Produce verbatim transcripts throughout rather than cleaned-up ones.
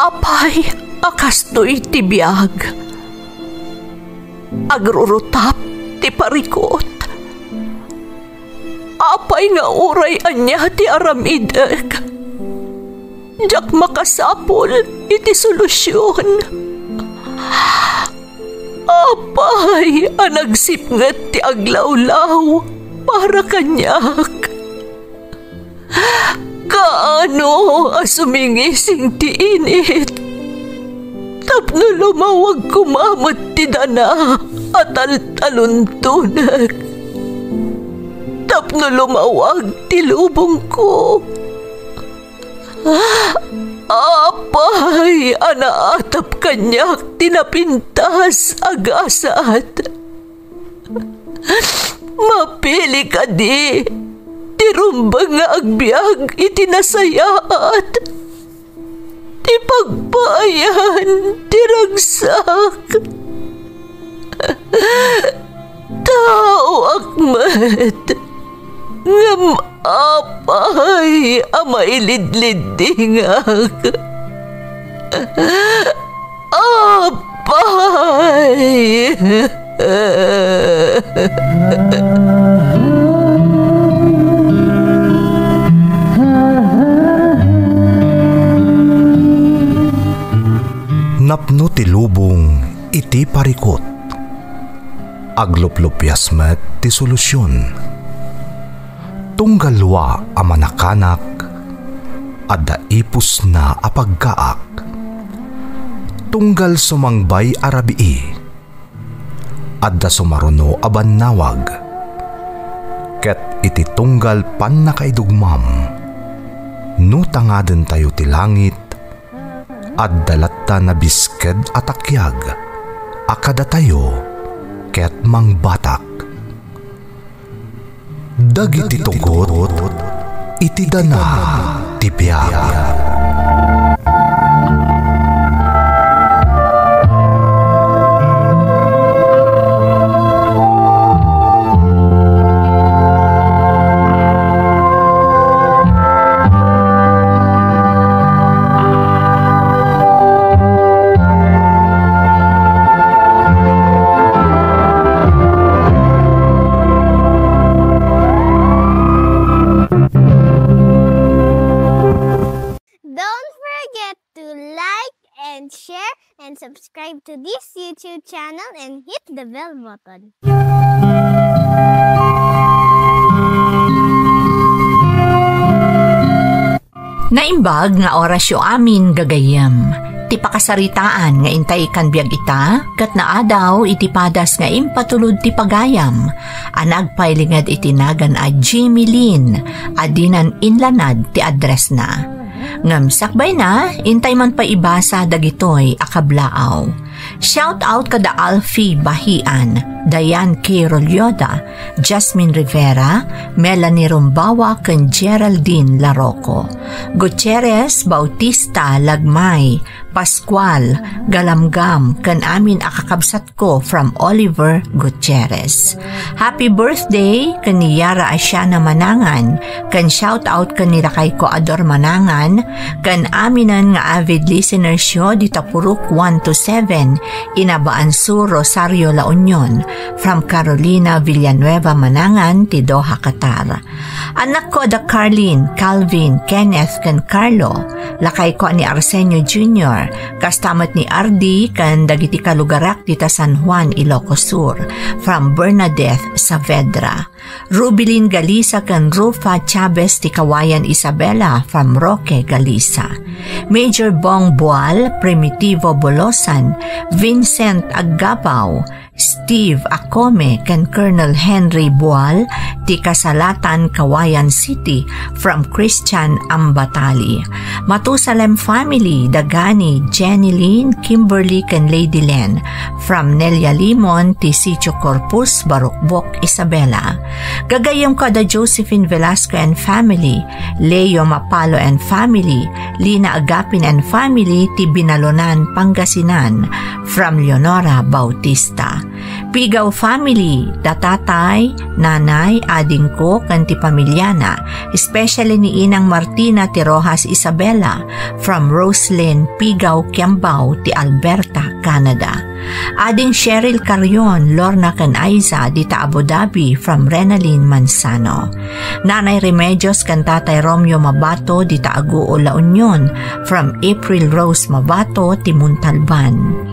Apay a kastoy ti biag? Agrurutap ti parikut. Apay nga uray ania ti aramidek, diak makasapul iti solusion. Apay a nagsipnget ti aglawlaw para kaniak? Kaano a sumingising ti init tapno lumawag koma met ti dana a taltaluntonek, tapno lumawag ti lubongko? Apay a naatap kaniak ti napintas a gasat? Mapili kadi ti rumbeng nga agbiag iti nasayaat, ti pagpaayan ti ragsak? Taoak met, ngem apay a mailidliddingak? Apay! Napno ti lubong iti parikut. Agluplupias met ti solusion. Tunggal lua a manakanak, adda ipusna a pagkaak. Tunggal sumangbay a rabii, adda sumaruno a bannawag. Ket iti tunggal pannakaidugmam, no tangadentayo ti langit, adda latta nabisked a takiag a kadatayo ket mangbatak. Dagiti tugot iti dana ti biag. Don't forget to like and share and subscribe to this YouTube channel and hit the bell button. Naimbag nga orasyo amin, gagayyem. Ti pakasaritaan nga intay kan biag ita, ket naadaw iti padas nga impatulod ti pagayam, a nagpailinged iti nagan a Jimmy Lin, a dinan inlanad ti addressna. Ngem sakbayna, intay man pay ibasa dagitoy a kablaaw. Shout out kada Alfie Bahian, Diane K. Rolyoda, Jasmine Rivera, Melanie Rumbawa, ken Geraldine Laroco. Gutierrez, Bautista, Lagmay, Pascual, Galamgam, ken amin a kakabsatko from Oliver Gutierrez. Happy birthday ken ni Yara Asiana Manangan, ken shout out ken ni lakayko a Dor Manangan, ken aminen nga avid listeners yo dita Purok one to seven, Inabaan Sur, Rosario, La Union, from Carolina Villanueva Manangan ti Doha, Qatar. Annakko a da Carlin, Calvin, Kenneth, ken Carlo. Lakayko a ni Arsenio Junior, kasta met ni Ardi, ken dagiti kalugarak dita San Juan, Ilocos Sur, from Bernadette Saavedra. Rubilin Galisa ken Rufa Chavez ti Kawayan Isabela from Roque, Galisa. Major Bong Bual, Primitivo Bolosan, Vincent Aggabao, Steve Acome ken Colonel Henry Bual ti Kasalatan, Kawayan City, from Christian Ambatali. Matusalem family, Dagani, Jenny Lynn, Kimberly, ken Lady Len, from Nelia Limon ti Sitio Corpus, Barukbok, Isabela. Gagayyemko a da Josephine Velasco and family, Leo Mapalo and family, Lina Agapin and family ti Binalonan, Pangasinan, from Leonora Bautista. Pigaw family, da tatay, nanay, adingko, ken ti pamilyana, especially ni Inang Martina ti Rojas Isabela, from Roslyn Pigaw, Kiambao, ti Alberta, Canada. Ading Cheryl Carrion, Lorna ken Aiza, dita Abu Dhabi, from Renalyn Manzano. Nanay Remedios ken Tatay Romeo Mabato, dita Aguo, La Union, from April Rose Mabato, ti Montalban.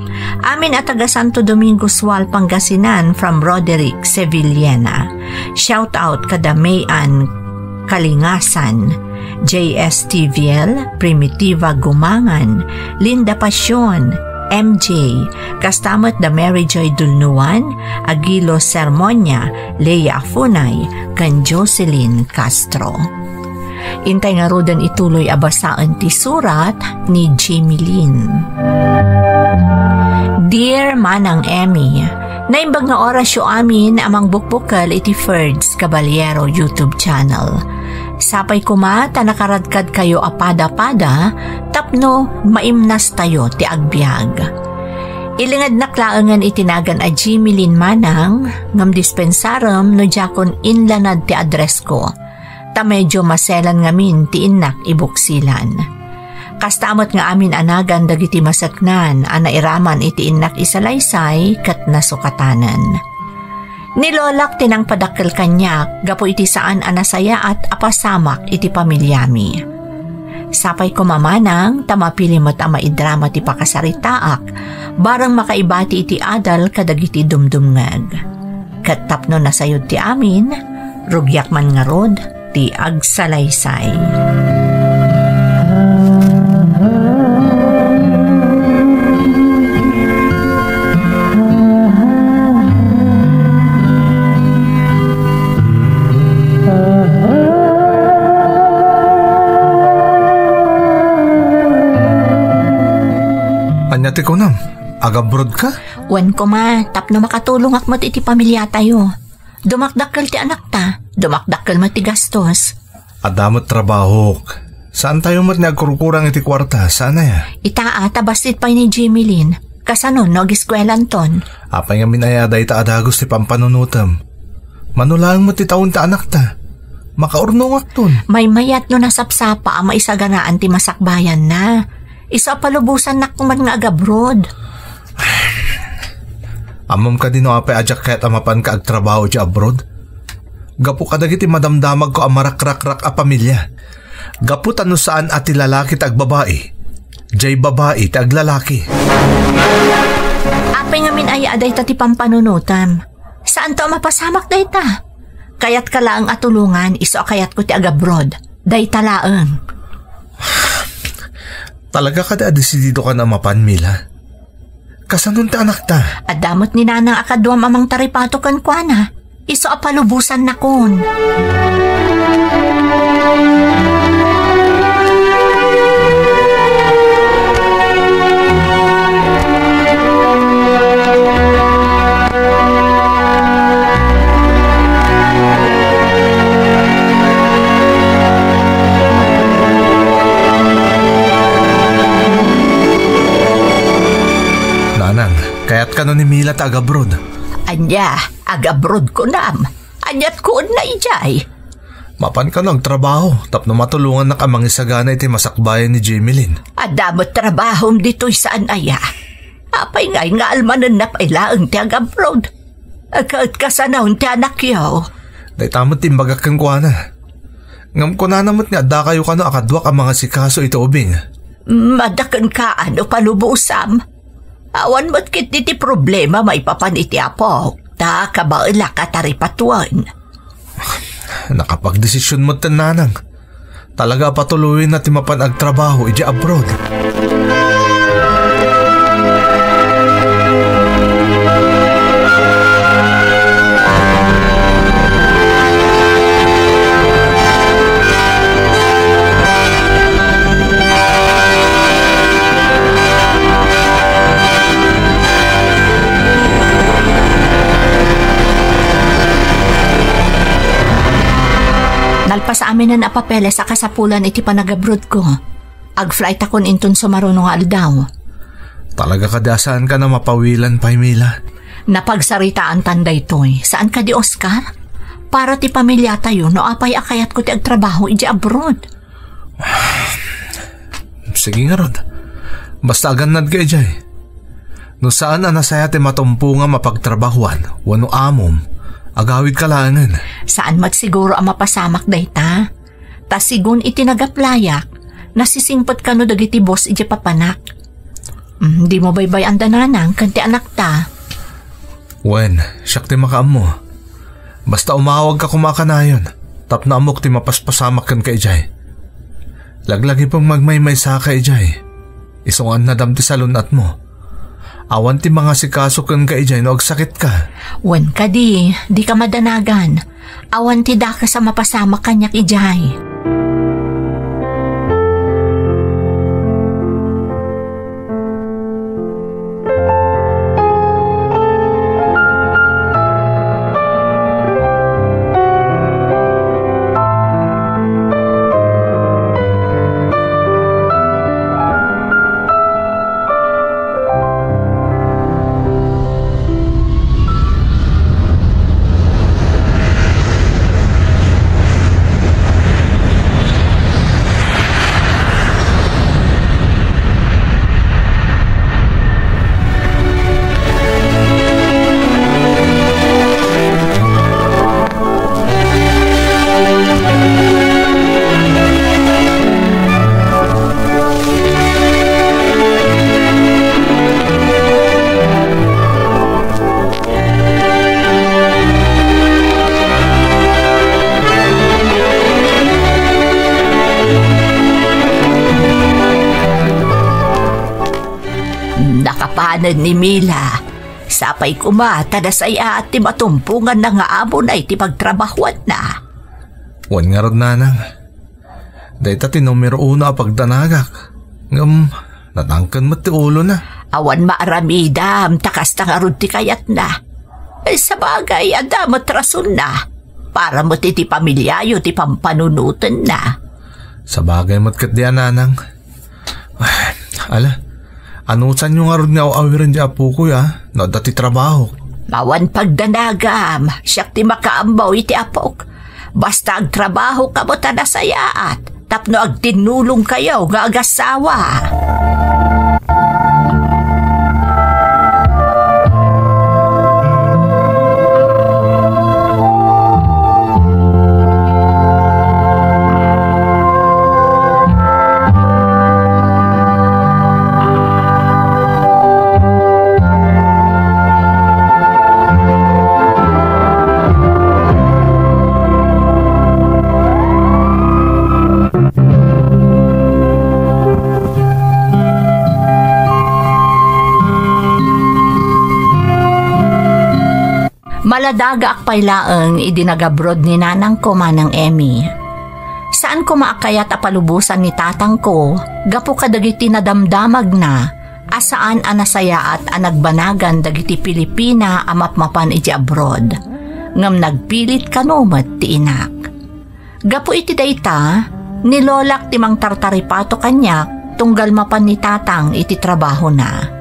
Amin a taga Santo Domingo Sual, Pangasinan, from Roderick Sevillena. Shout out kada May Ann Kalingasan, J S T V L, Primitiva Gumangan, Linda Pasion, M J, kasta met da Mary Joy Dulnuan, Agilo Sermonia, Lea Afunay, ken Jocelyn Castro. Intay ngaruden ituloy a basaen ti surat ni Jimmy Lynn. Dear Manang Emmy, naimbag nga orasyo amin a mangbukbukel iti Ferds Caballero YouTube channel. Sapay koma ta nakaradkadkayo a pada-pada tapno maimnastayo ti agbiag. Ilingednak laengen iti nagan a Jimmy Lynn Manang, ngem dispensarem no diakon inlanad ti addressko. Ta medio maselan ngamin ti innak ibuksilan. Kasta met nga amin a nagan dagiti maseknan a nairaman iti innak isalaysay ket nasukatanen. Ni lolak ti nangpadakkel kaniak gapu iti saan a nasayaat a pasamak iti pamiliami. Sapay koma manang ta mapili met a maidrama ti pakasaritaak, bareng makaibati iti adal kadagiti dumdumngeg. Ket tapno nasayod ti amin, rugiak man ngarud ti agsalaysay. Ania ti kunam? Agabrodka? Wen koma, tapno makatulongak met iti pamiliatayo. Dumakdakkel ti anakta, dumakdakkel met ti gastos. Adda met trabahok. Saantayo met nga agkurkurang iti kuarta, saan aya? Ita a, ta bassit pay ni Jimmy Lynn. Kasano no agiskuelanton? Apay ngamin aya dayta a dagus ti pampanunotem? Mano laeng met ti tawen ti anakta. Makaurnongakton. Maymayat no nasapsapa a maisaganaan ti masakbayanna. Isu a palubosannak koman nga agabroad. Ammom kadi no apay a diak kayat a mapanka agtrabaho idiay abroad? Gapu kadagiti madamdamagko a marakrakrak a pamilia. Gapu ta no saan a ti lalaki ti agbabai, diay babai ti aglalaki. Apay ngamin aya a dayta ti pampanunotam? Saanto a mapasamak dayta? Kayatka laeng a tulongan isu a kayatko ti agabroad. Dayta laeng. Talaga kadi a desididokan a mapan, Mila? Kasanon ti anakta? Adda met ni nanang a kaduam a mangtaripato kenkuana. Isu a palubosannakon. Nanang, kayat kano ni Mila ta agabroad? Ania, agabroad kunam? Aniat kuonna idiay? Mapan kano agtrabaho tapno matulongannak a mangisagana iti masakbayan ni Jimmy Lynn. Adda met trabahom ditoy saan aya? Apay ngay nga almanenna pay laeng ti agabroad? Ket kasano ti anakyo? Dayta met ti imbagak kenkuana. Ngem kunana met nga addakayo kano a kaduak a mangasikaso iti ubing. Madda kenka no palubosam. Awan met ketdi ti problema maipapan iti apok, ta kabaelak a taripatoen. Nakapagdesisyon met ti nanang. Talaga a patuloyenna ti mapan agtrabaho idiay abroad. Nalpas aminen a papeles a kasapulan iti panagabrodko. Agflightakon inton sumaruno nga aldaw. Talaga kadi a saanka a mapawilan pay, Mila? Napagsaritaantan daytoy, saan kadi, Oscar? Para ti pamilyatayo no apay a kayatko ti agtrabaho idiay abroad. Sige ngarud. Basta agannadka idiay. No saan a nasayaat ti matumpongan a pagtrabahoan wenno amom, agawidka laengen. Saan met siguro a mapasamak dayta. Ta sigun iti nagaplayak, nasisingpet kano dagiti boss idiay papanak. Mm, dimo baybay-anda, nanang, ken ti anakta. Wen, siak ti makaammo. Basta umawagka koma kanayon, tapno ammok ti mapaspasamak kenka idiay. Laglagipem nga agmaymaysaka idiay. Isu nga annadam ti salun-atmo. Awan ti mangasikaso kenka idiay no agsakitka. Wen kadi, dika madanagan. Awan ti dakes a mapasamak kaniak idiay. Nakapanen ni Mila. Sapay koma ta nasayaat ti matumponganna nga amona iti pagtrabahoanna. Wen ngarud, nanang. Dayta ti numero uno a pagdanagak. Ngem, natangken met ti ulona. Awan maaramidam, ta kasta ngarud ti kayatna. Sabagay, adda met rasonna. Para met iti pamiliayo ti pampanunotenna. Sabagay met ketdi a, nanang. Ala, anusanyo ngarud nga aw-awiren ti apokoy, a? No adda ti trabaho. Awan pagdanagam, siak ti makaammo iti apok. Basta agtrabaho kamo ta nasayaat, tapno agtinnulongkayo nga agassawa. Maladagaak pay laeng idi nagabroad ni nanangko, Manang Emmy. Saan koma a kayat a palubosan ni tatangko gapu kadagiti nadamdamagna a saan a nasayaat a nagbanagan dagiti Pilipina a mapmapan iti abroad, ngem nagpilit kano met ti inak. Gapu iti dayta, ni lolak ti mangtartaripato kaniak tunggal mapan ni tatang iti trabahona.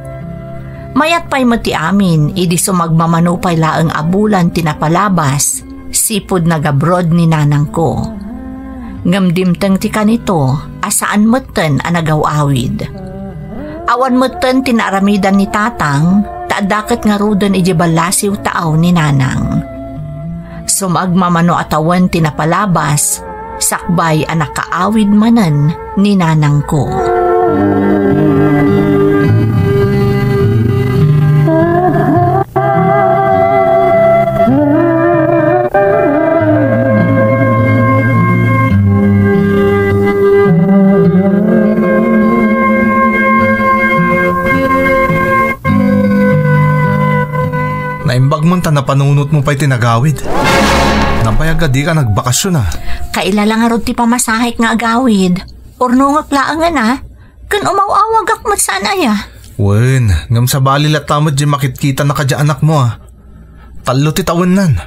Mayat pay met ti amin idi sumagmamano pay laeng a bulan ti napalabas, sipud nagabroad ni nanangko. Ngem dimteng ti kanito a saan metten a nagaw-awid. Awan metten ti naaramidan ni tatang, ta adda ket ngaruden idiay ballasiw taaw ni nanang. Sumagmamano a tawen ti napalabas, sakbay a nakaawid manen ni nanangko. Naimbag man ta napanunotmo pay ti nagawid. Nabayag a dika nagbakasyon, a. Kaila la ngarud ti pamasahek nga agawid. Urnongek laengen, a. Ken umaw-awagak met saan aya. Wen, ngem sabali latta met diay makitkitana kadi anakmo, a. Tallo ti tawennan.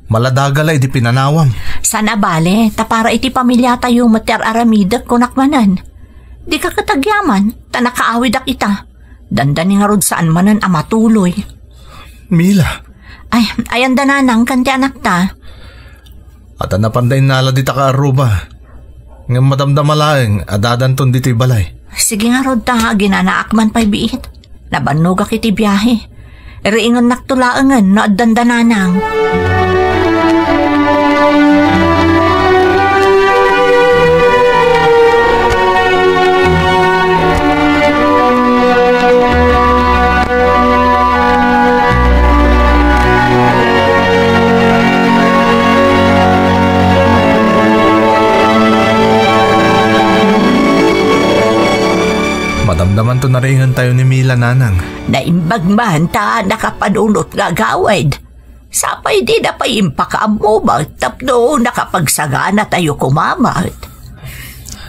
Maladaga la idi pinanawam. Saan a bale, ta para iti pamiliatayo met ti ar-aramidek, kunak manen. Dika ket agyaman, ta nakaawidak ita. Dandani ngarud saan manen a matuloy. Mila. Ay, ayan da, nanang, ken ti anakta. Adda napanda innala dita kaarruba. Ngem madamdama laeng a dadanton ditoy balay. Sige ngarud ta, aginanaak man pay biit. Nabannogak iti biahe. Iriingennakto laengen no addan da, nanang. Madamdamanto nariingentayo ni Mila, nanang. Naimbag man ta nakapanunot nga agawid. Sapay dina pay impakaammo met tapno nakapagsaganatayo koma met.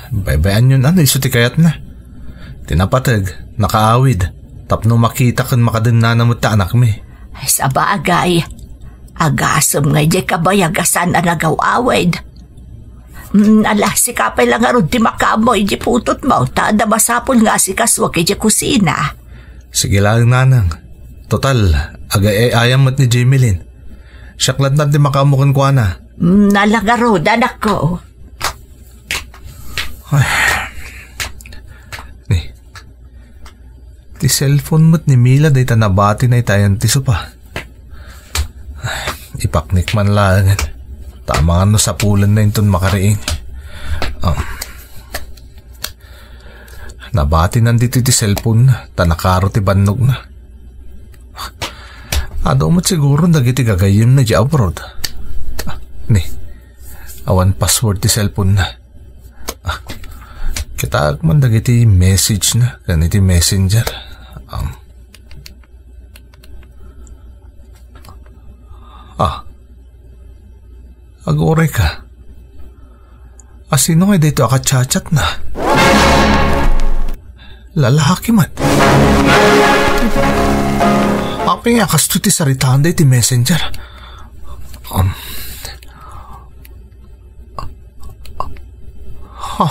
Baybay-anyon a no isu ti kayatna. Ti napateg, nakaawid, tapno makita ken makadennana met ti anakmi. Ay, sabagay, agasem nga idiay kabayag a saan a nagaw-awid. Mm, ala, sika pay la ngarud ti makaammo iti putotmo, ta adda masapul nga asikasuak iti kusina. Sige laeng, nanang. Total, agay-ay-ayam met ni Jimilyn. Siak lattan ti makaammo kenkuana. Mm, ala ngarud, anakko. Ay. Ni, ti cellphone met ni Mila dayta nabatina ita ayan ti sopa. Ay, ipaknik man laengen. Ta amangan no sapulenna inton makariing. Um, nabatinan ditoy ti cellphone-na, ta nakaro ti bannogna. Adu met siguro dagiti gagayyemna idiay abroad. Ah, ni, awan password ti cellphone-na. Ah, kitaek man dagiti message-na ken iti messenger. Um, ah, aguray ka. A, sino nga daytoy a kachatchatna? Lalaki man. Apay nga kastoy ti saritaan daytoy messenger? Um, ha?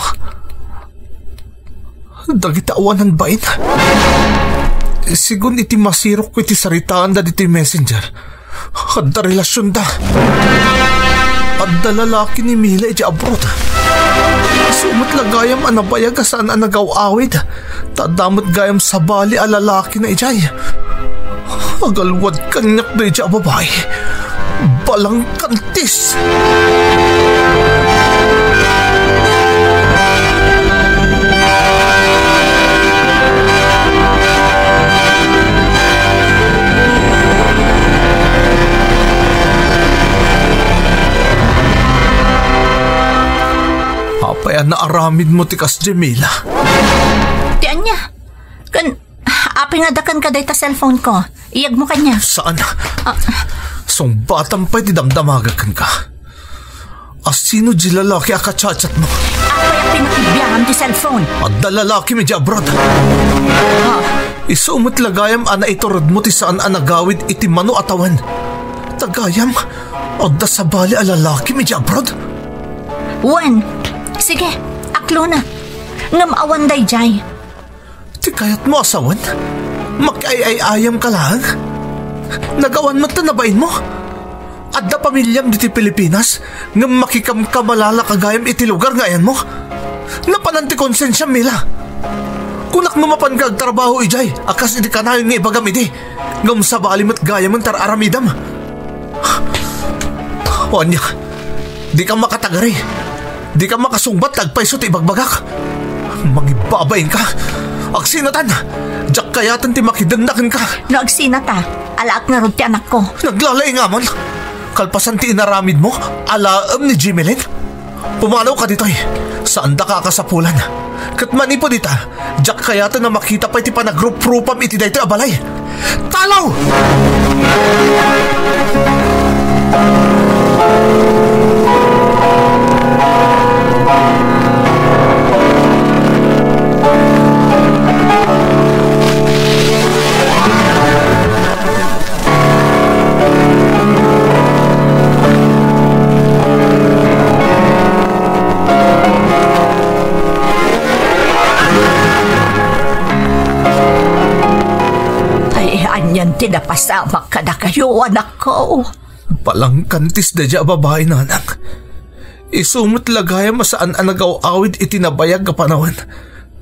Dagiti awanan bain? Sigun iti masirok iti saritaan daytoy messenger. Adda relasionda. Adda lalaki ni Mila idiay abroad. Isu met la gayam a nabayag a saan a nagaw-awid. Ta adda met gayam sabali a lalakina idiay. Agalwad kaniak daydiay a babai. Balangkantis! Apay a naaramidmo ti kasdiay, Mila? Ti ania? Ken, apay nga adda kenka dayta cellphone ko? Iyegmo kaniak. Saan? Ah. Sungbatam pay ti damdamagek kenka. A, sino di lalaki a kachatchatmo? Apay a pinakibiangam ti cellphone? Adda lalakimi idiay abroad. Ah. Isu met la gayam a naituredmo ti saan a nagawid iti mano a tawen. Ta gayam, adda sabali a lalakimi idiay abroad? Wen, sige, aklonek. Ngem awan daydiay. Ti kayatmo a sawen? Makiay-ay-ayamka laeng? Nagawan met ta nabainmo? Adda pamiliam ditoy Pilipinas, ngem makikamkamalala ka gayam iti lugar nga ayanmo? Napanan ti konsensiam, Mila. Kunak no mapanka agtrabaho idiay, a kas iti kanayon nga ibagam idi, ngem sabali met gayamen ti ar-aramidam. O ania, dika makatagari. Dika makasungbat ta agpayso ti ibagbagak. Mangibabainka. Agsinatan! Diak kayaten ti makidenna kenka. No agsinata, alaek ngarud ti anakko. Naglalaingamon. Kalpasan ti inaramidmo, alaem ni Jimilyn. Pumanawka ditoy. Saandaka a kasapulan. Ket manipud ita, diak kayaten a makita pay ti panagruprupam iti daytoy a balay. Talaw! Ay, anian ti napasamak kadakayo, anakko. Palangkantis daydiay a babai, nanang. Isu met la gayam a saan a nagaw-awid iti nabayag a panawen.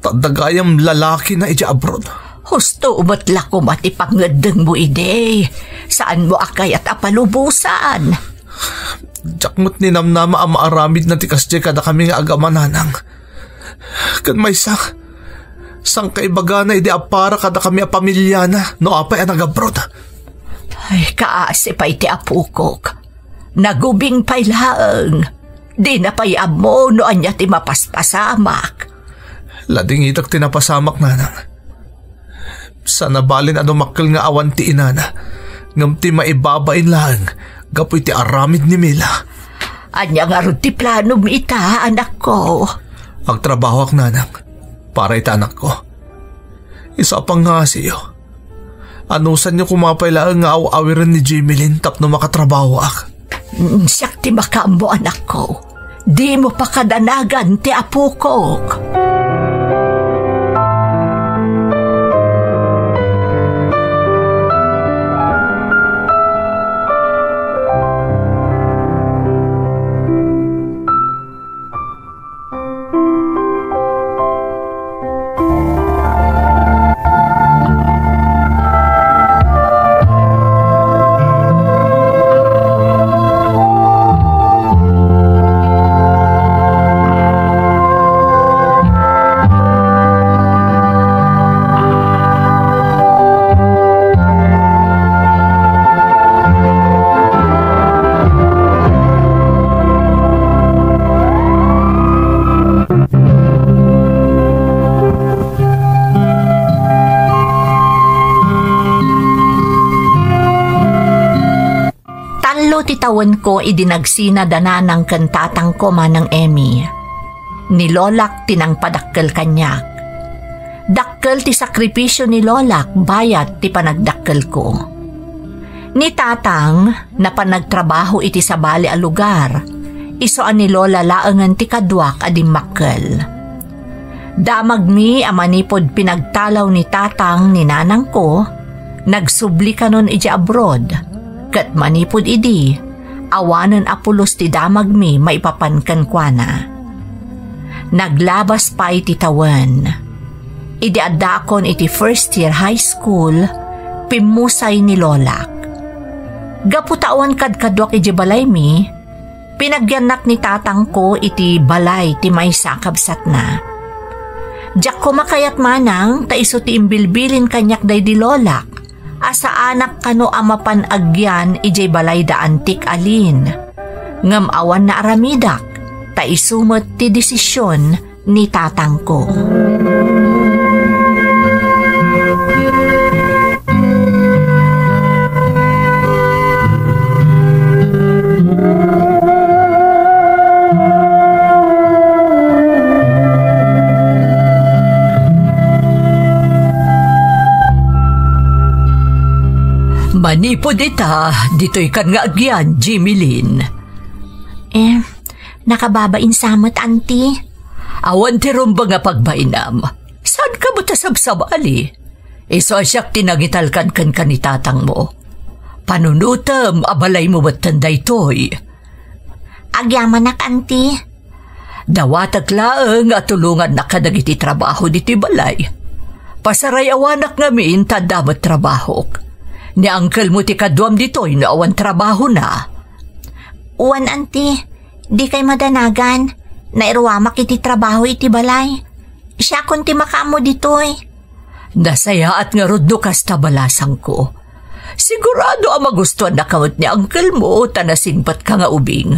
Ta adda gayam lalakina idiay abroad. Husto met la koma ti pangngeddengmo idi. Saanmo a kayat a palubosan. Diak met ninamnama a maaramidna ti kasdiay kadakami nga agama, nanang. Ken maysa, saan kaibagana idi a para kadakami a pamiliana no apay a nagabroad? Ay, kaasi pay ti apokok. Nagubing pay laeng. Dina pay ammo no ania ti mapaspasamak. Ladingitak ti napasamak, nanang. Saan a balin a dumakkel nga awan ti inana, ngem ti maibabain laeng gapu iti aramid ni Mila. Ania ngarud ti planom ita, anakko? Agtrabahoak, nanang, para ita anakko. Isu a pangngasiyo, anusanyo koma pay laeng nga aw-awiren ni Jimilyn tapno makatrabahoak. Mm, siak ti makaammo, anakko. Dimo pakadanagan ti apokok. Tallo ti tawenko idi nagsina da nanang ken tatangko, Manang Emmy. Ni lolak ti nangpadakkel kaniak. Dakkel ti sakripisio ni lolak bayat ti panagdakkelko. Ni tatang, napan nagtrabaho iti sabali a lugar, isu a ni lola laengen ti kaduak a dimmakkel. Damagmi a manipud pinagtalaw ni tatang ni nanangko, nagsubli kanon idiay abroad, ket manipud idi, awanen a pulos ti damagmi maipapan kenkuana. Naglabas pay ti tawen. Idi addaakon iti first year high school, pimmusay ni lolak. Gapu ta awan kadkaduak idiay balaymi, pinagyannak ni tatangko iti balay ti maysa a kabsatna. Diak koma kayat manang ta isu ti imbilbilin kaniak daydi lolak a saanak kano a mapan agyan idiay balayda antik a Lynn. Ngem awan naaramidak ta isu met ti desision ni tatangko. Manipud ita, ditoy kan nga agyan, Jimilyn. Eh, nakababain sa met, Auntie. Awan ti rumbeng a pagbainam. Saan ka met a sabsabali? Isu a siak ti nangitalkan kenka ni tatangmo. Panunotem a balaymo metten daytoy. Agyamanak, Auntie. Dawatek laeng a tulongannak kadagiti trabaho ditoy balay. Pasarayawanak ngamin ta adda met trabahok. Ni uncle mo ti kaduam ditoy no awan trabahona. Wen, Auntie, dikay madanagan. Nairuamak iti trabaho iti balay. Siakon ti makaammo ditoy. Nasayaat ngarud no kasta, balasangko. Sigurado a magustuannaka met ni uncle mo ta nasingpetka nga ubing.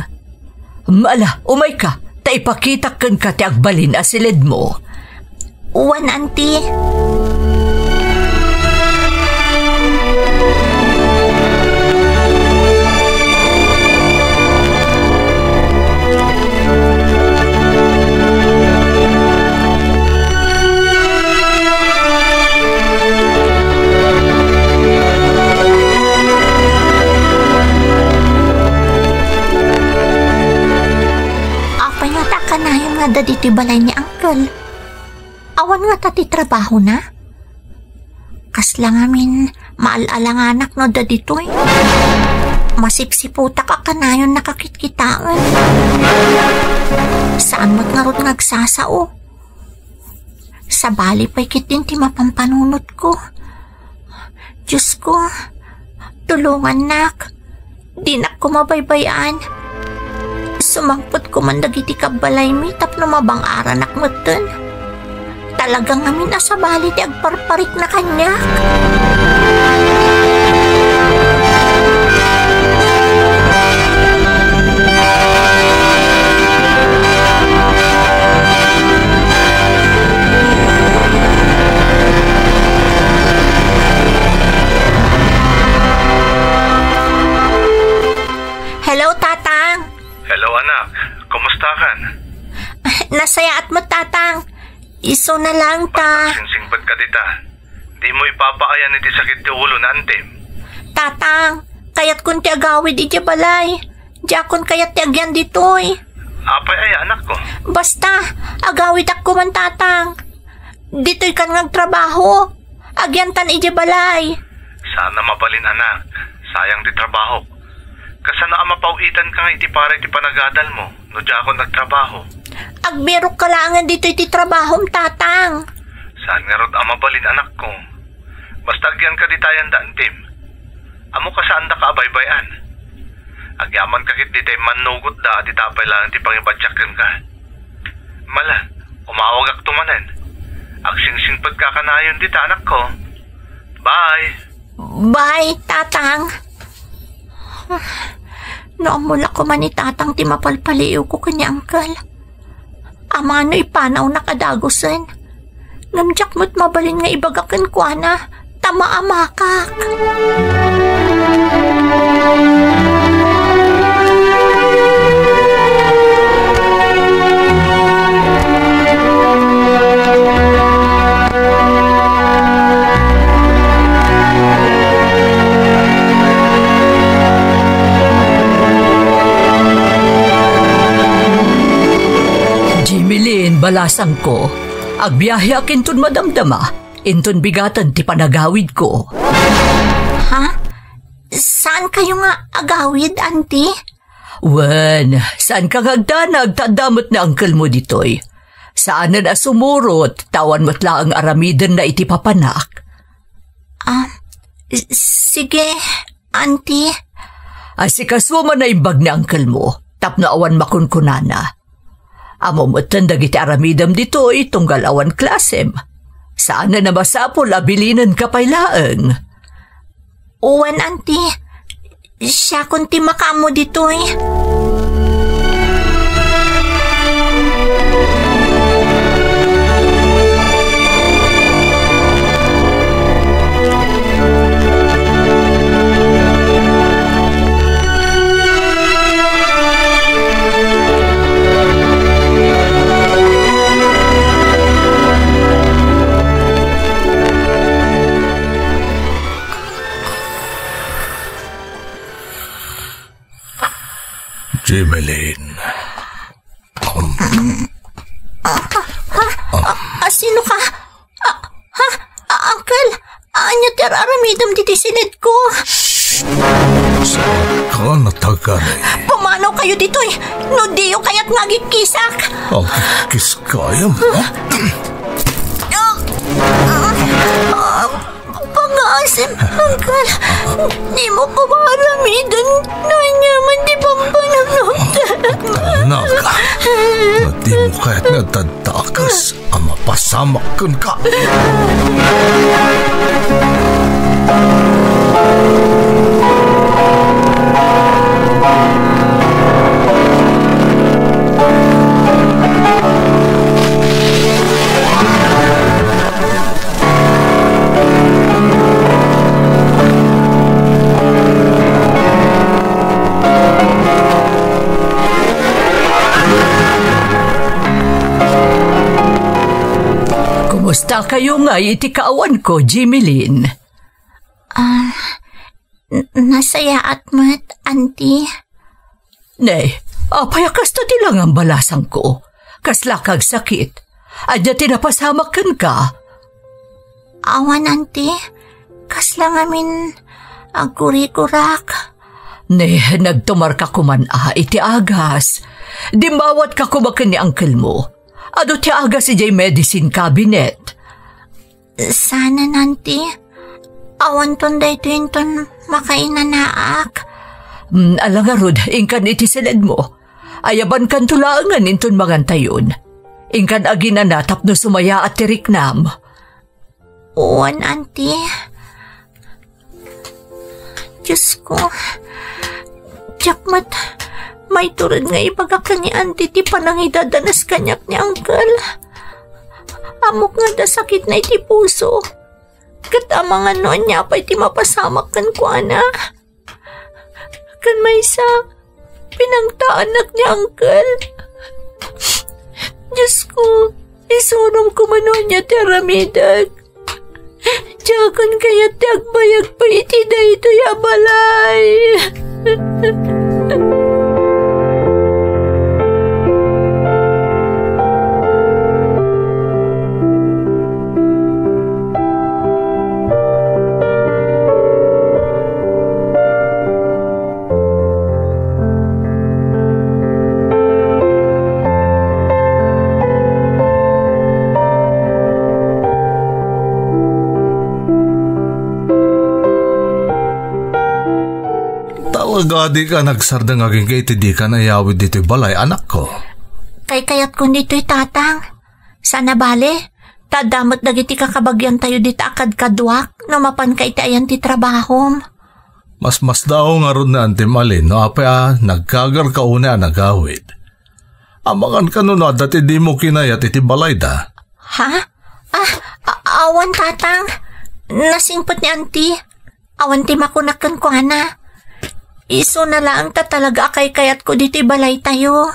Ala, umayka, ta ipakitak kenka ti agbalin a siledmo. Wen, Auntie. Apay ngata a kanayon nga adda ditoy balay ni Uncle? Awan ngata ti trabahona? Kasla ngamin maal-alanganak no adda ditoy. Masipsiputak a kanayon nakakitkitaen. Saan met ngarud nga agsasao. Sabali pay ketdin ti mapampanunotko. Diosko, tulongannak. Dinak koma baybay-an. Sumangpet koman dagiti kabbalaymi tapno mabang-aranak metten. Talaga ngamin a sabali ti agparparikna kaniak. Hello, Tatang. Hello, anak. Kumusta kan? Nasayaat met, Tatang. Isu na lang ta. Basta singsingpet ka dita. Dimo ipapaayan iti sakit ti ulo ni antim. Tatang, kayatkon ti agawid idiay balay. Diakon kayat ti agyan ditoy. Apay aya, anakko? Basta, agawidakon man, Tatang. Ditoykan nga agtrabaho. Agyantan idiay balay. Saan a mabalin, anak. Sayang ti trabahok. Kasano a mapaw-itanka nga iti para iti panagadalmo no diakon agtrabaho? Agbirokka laengen ditoy ti trabahom, Tatang. Saan ngarud a mabalin, anakko. Basta agyanka dita ayan da antim. Ammoka saandaka a baybay-an. Agyamankami ketdi ta immannugotda a dita pay laeng ti pangibatiak kenka. Mala, umawagakto manen. Agsingsingpetka kanayon dita, anakko. Bye. Bye, Tatang. No ammo la koma ni Tatang ti mapalpaliiwko ken ni Angkel. Amangan no ipanawnak a dagusen. Ngem diak met mabalin nga ibaga kenkuana ta maamakak. Jemeline, balasangko, agbiaheak inton madamdama, inton bigaten ti panagawidko. Ha? Saankayo nga agawid, Auntie? Wen, saanka nga agdanag ta adda met ni angkelmo ditoy. Saanen a sumurot, ta awan met laeng aramidenna iti papanak. Ah, s-, sige, Auntie. Asikaso man naimbag ni angkelmo, tapno awan makunkunana. Ammo metten dagiti aramidem ditoy tunggal awan klasem. Saanen a masapul a bilinenka pay laeng. Wen, Auntie. Siakon ti makaammo ditoy. Jemeline. Um. Ah, ah, ah, ah, sino ka? Ah, ha? Ah, Uncle, ania ti ar-aramidem ditoy silidko? Shh! Saan ka natagari? Pumanaw kayo ditoy! No diyo kayat nga agikkisak! Agikkiskayam, ha? Ah, ah, ah, Pangaasim, Uncle. Dimo ko maaramiden no ania man ti pampanunotko. Naga, no dimo kayat nga adda dakes a mapasamak kenka. Kumusta kayo ngay iti kaawanko, Jemeline? Ah, N-, nasayaat met, Auntie. Ne, apay a kasta ti langan balasangko? Kasla ka agsakit? Ania ti napasamak kenka? Awan, Auntie. Kasla ngamin agurigurak. Ne, nagtumarka koman a iti agas. Dimmawatka koma ken ni angkelmo. Adu ti agas idiay medicine cabinet. Saan, Auntie. Awanton daytoy inton makainanaak. Mm, ala ngarud, inkan iti siledmo. Ayabankanto laengen inton mangantayon. Inkan aginana tapno sumayaat ti riknam. Wen, Auntie. Diosko, diak met maitured nga ibaga ken ni Auntie ti panangidadanes kaniak ni Uncle. Ammok nga adda sakitna iti puso. Ket amangan no ania pay ti mapasamak kenkuana. Ken maysa, pinangtaannak ni Uncle. Diosko, isurong koma no ania ti aramidek. Diakon kayat ti agbayag pay iti daytoy a balay. Talaga dika nagsardeng agingga iti dika nayawid ditoy balay, anakko? Kaykayatkon ditoy, Tatang. Saan a bale, ta adda met dagiti kakabagiantayo dita a kadkaduak no mapanka iti ayan ti trabahom. Masmasdaaw ngarud ni Antim Alin no apay a nagkagarka unay a nagawid. Amangan kano no adda ti dimo kinayat iti balayda. Ha? Ah, a-, awan, Tatang. Nasingpet ni Auntie. Awan ti makunak kenkuana. Isuna laeng ta talaga a kaykayatko ditoy balaytayo.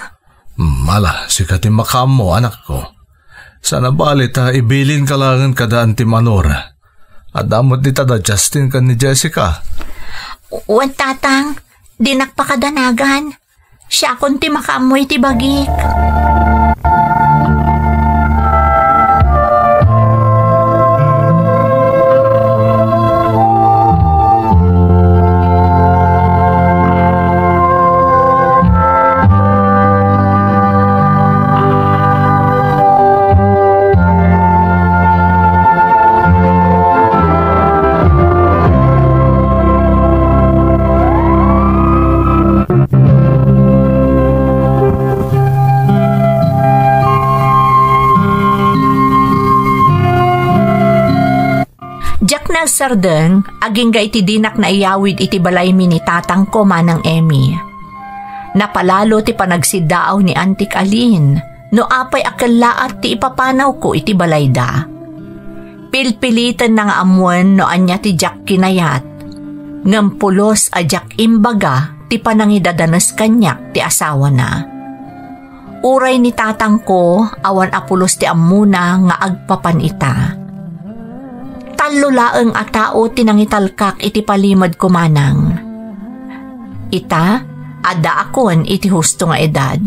Hmm, ala, sika ti makaammo, anakko. Saan a bale ta ibilinka laengen kada Antim Anora. Adda met dita da Justin ken ni Jessica. Wen, Tatang, dinak pakadanagan. Siakon ti makaammo iti bagik. Diak nagsardeng agingga iti dinak naiyawid iti balaymi ni tatangko, Manang Emmy. Napalalo ti panagsiddaaw ni Antik Aline no apay a kellaat ti ipapanawko iti balayda. Pilpilitenna nga ammoen no ania ti diak kinayat, ngem pulos a diak imbaga ti panangidadanes kaniak ti asawana. Uray ni tatangko, awan a pulos ti ammona nga agpapan ita. Tallo laeng a tao ti nangitalkak iti palimedko, Manang. Ita, addaakon iti husto nga edad.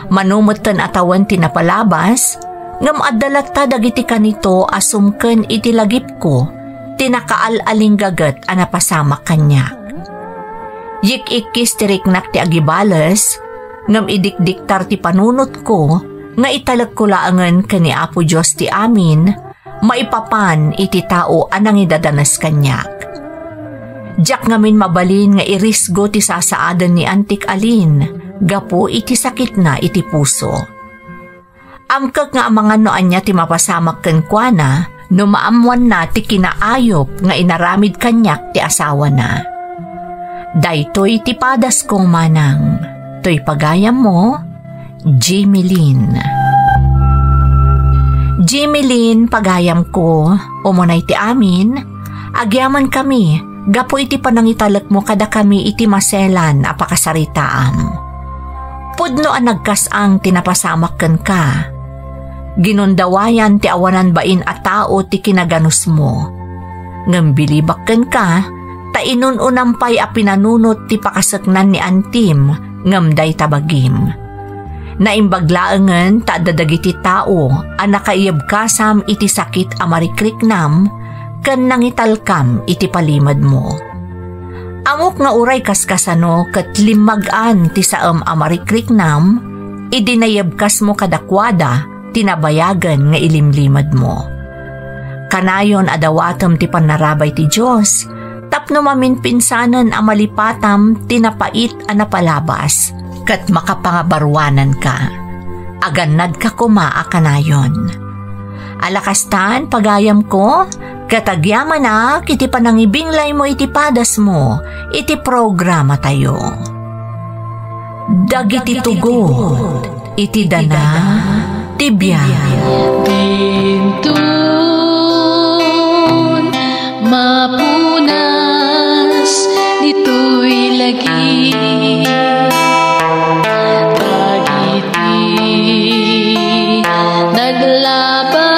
Mano metten a tawen ti napalabas, ngem adda latta dagiti kanito a sumken iti lagipko ti nakaal-alinggaget a napasamak kaniak. Yik-ikkis ti riknak ti agibales, ngem idikdiktar ti panunotko nga italekko laengen ken ni Apo Dios ti amin maipapan iti tao a nangidadanes kaniak. Diak ngamin mabalin nga irisgo ti sasaaden ni Antik Aline gapu iti sakitna iti puso. Amkek nga amangan no ania ti mapasamak kenkuana no maammoanna ti kinaayup nga inaramid kaniak ti asawana. Daytoy ti padaskong manang. Toy pagayammo, Jimmy Lynn. Jimmy Lynn, pagayamko, umunay ti amin, agyamankami gapu iti panangitalekmo kadakami iti maselan a pakasaritaam. Pudno a nagkas-ang ti napasamak kenka. Ginundawayan ti awanan bain a tao ti kinaganusmo. Ngem bilibak kenka, ta inun-unam pay a pinanunot ti pakaseknan ni Antim ngem dayta bagim. Naimbag laengen ta adda dagiti tao a nakaiyebkasam iti sakit a marikriknam ken nangitalkam iti palimedmo. Ammok nga uray kaskasano ket limmag-an ti saem a marikriknam idi nayebkasmo kadakuada ti nabayagen nga ilimlimedmo. Kanayon a dawatem ti pannarabay ti Dios tapno maminpinsanen a malipatam ti napait a napalabas ket makapangabaruananka. Agannadka koma a kanayon. Ala kastan, pagayamko, ket agyamanak iti panangibinglaymo iti padasmo iti programatayo. Dagiti tugod iti dana ti biag. Dinton mapunas ditoy lagi. Dagiti naglaban